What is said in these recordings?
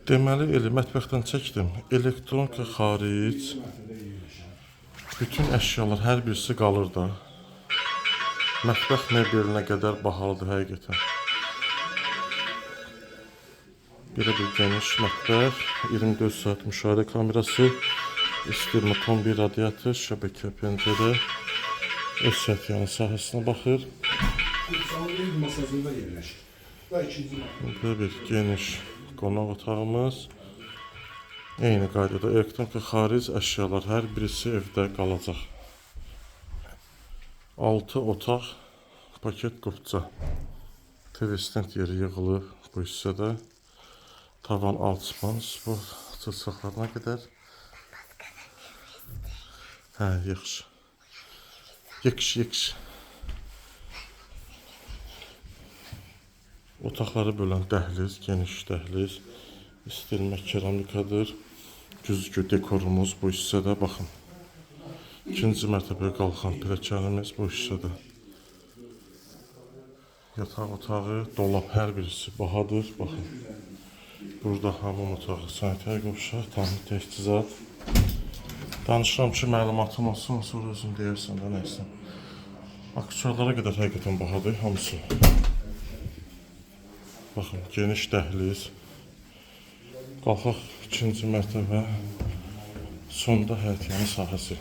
Deməli, elə mətbəxdən çəkdim. Elektronika xaric bütün əşyalar hər birisi qalır da. Mətbəx mebelinə qədər bahalıdır həqiqətən. Belə bir geniş mətbəx, 24 saat müşahidə kamerası, istirmə kombi radiator, şəbəkə pəncərə, öz səhət sahəsinə baxır. Qutsanın ev masasında yerləşir. Və ikinci mərtəbə. Belə bir geniş qonaq otağımız. Eyni qaydada elektronika xaric əşyalar hər birisi evdə qalacaq. 6 otaq, paket qopça. TV stand yeri yığılıb bu hissədə. Tavan alçıpan, sport çılçaqlarına qədər. Hə, yaxşı. Yaxşı, yaxşı. Otaqları bölən dəhliz, geniş dəhliz. İstilmə keramikadır. Güzgü dekorumuz bu hissədə baxın. İkinci mərtəbəyə qalxan pilləkənimiz bu hissədə. Yataq otağı, dolab hər birisi bahadır. Baxın. Burada hamam otağı, sanitar qovşaq, tam təchizat. Danışıram ki, məlumatın olsun, sonra özün deyərsən də nəysə. Aksesuarlara qədər həqiqətən bahadır hamısı. Baxın, geniş dəhliz. Qalxaq ikinci mərtəbə. Sonda həyətyanı sahəsi.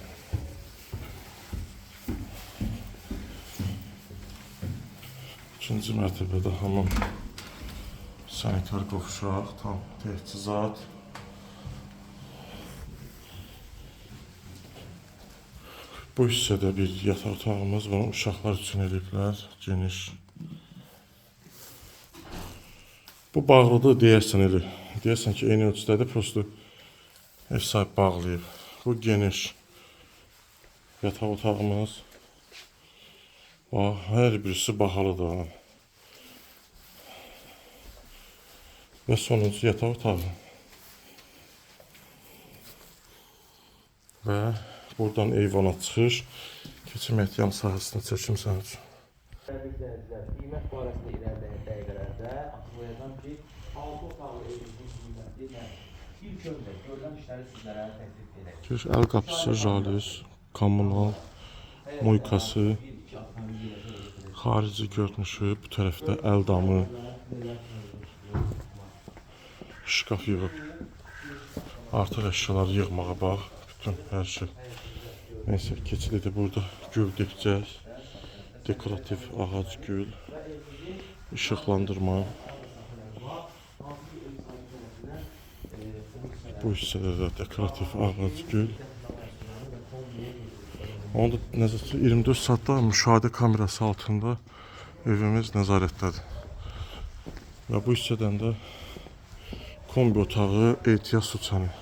İkinci mərtəbədə hamam, sanitar qovşaq, tam təchizat. Bu hissədə bir yataq otağımız var. Uşaqlar üçün eləyiblər, geniş. Bu bağlıdır deyərsən elə. Deyərsən ki, eyni ölçüdədir, prosto ev sahibi bağlayıb. Bu geniş yataq otağımız. Bax, hər birisi bahalıdır. Ha. Və sonuncu yataq otağı. Və buradan eyvana çıxış. Keçim həyətyan sahəsinə çəkim sənin üçün. Dəyərli izləyicilər, qiymət barəsində irəliləyən dəqiqələrdə açıqlayacağam ki, 6 otaqlı evimizin qiyməti nədir? İlk öncə görülən işləri sizlərə təklif edək. Giriş əl qapısı, jalüz, kommunal, muykası, 1 2 avtomobil yerləşir. xarici görünüşü, bu tərəfdə əl damı, şkaf yığıb. Artıq əşyaları yığmağa bax, bütün hər şey. Neysə, keçid edib burada gül dikəcək. Dekorativ ağac, gül, işıqlandırma. Bu hissədə də dekorativ ağac, gül. Onu da nəzərdə tutun, 24 saatda müşahidə kamerası altında evimiz nəzarətdədir. Və bu hissədən də kombi otağı, ehtiyat suçanı.